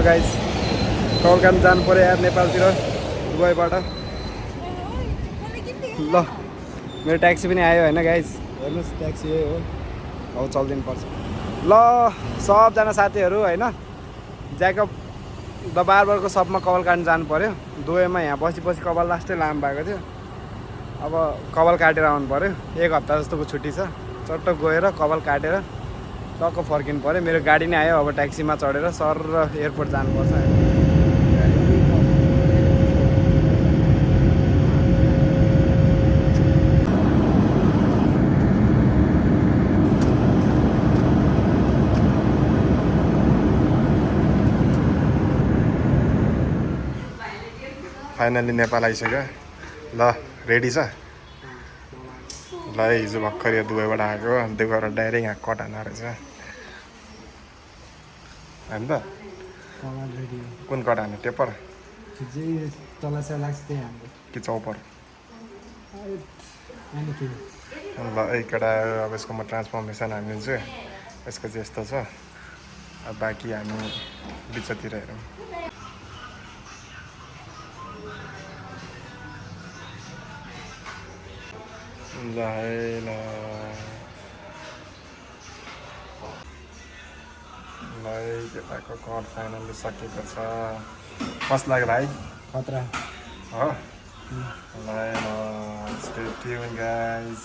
guys Calcutta जानु पर्यो यार नेपालतिर दुबईबाट ल मेरो ट्याक्सी पनि आयो होइन गाइस हेर्नुहोस् ट्याक्सी यही हो अब चल्दिनु पर्छ ल सबजना साथीहरू होइन ज्याकब द बार्बरको सबमा कपाल काट्नु जानु पर्यो दुबईमा यहाँ पछि कपाल लास्टै लामो भएको थियो अब कपाल काटेर आउनु पर्यो 1 हप्ता जस्तोको छुट्टी छ चट्ट गएर कपाल काटेर टक्क फर्किनु पर्यो मेरो गाडी नै आयो अब ट्याक्सीमा चढेर सर र एयरपोर्ट जानुपर्छ फाइनली नेपाल आइसक्यो ल रेडी छ ल हिजो भर्खर यो दुबईबाट आएको दुबईबाट डाइरेक्ट यहाँ कट हान्न रहेछ होइन त कुन कट हान्ने टेपर कि चौपर ल एकवटा अब यसको म ट्रान्सफर्मेसन हानिदिन्छु यसको चाहिँ यस्तो छ अब बाँकी हामी बिचतिर हेरौँ ल है ल केटाको कट फाइनली सकेको छ कस्तो लाग्यो भाइ खतरा हो ल स्टे ट्युन गाइज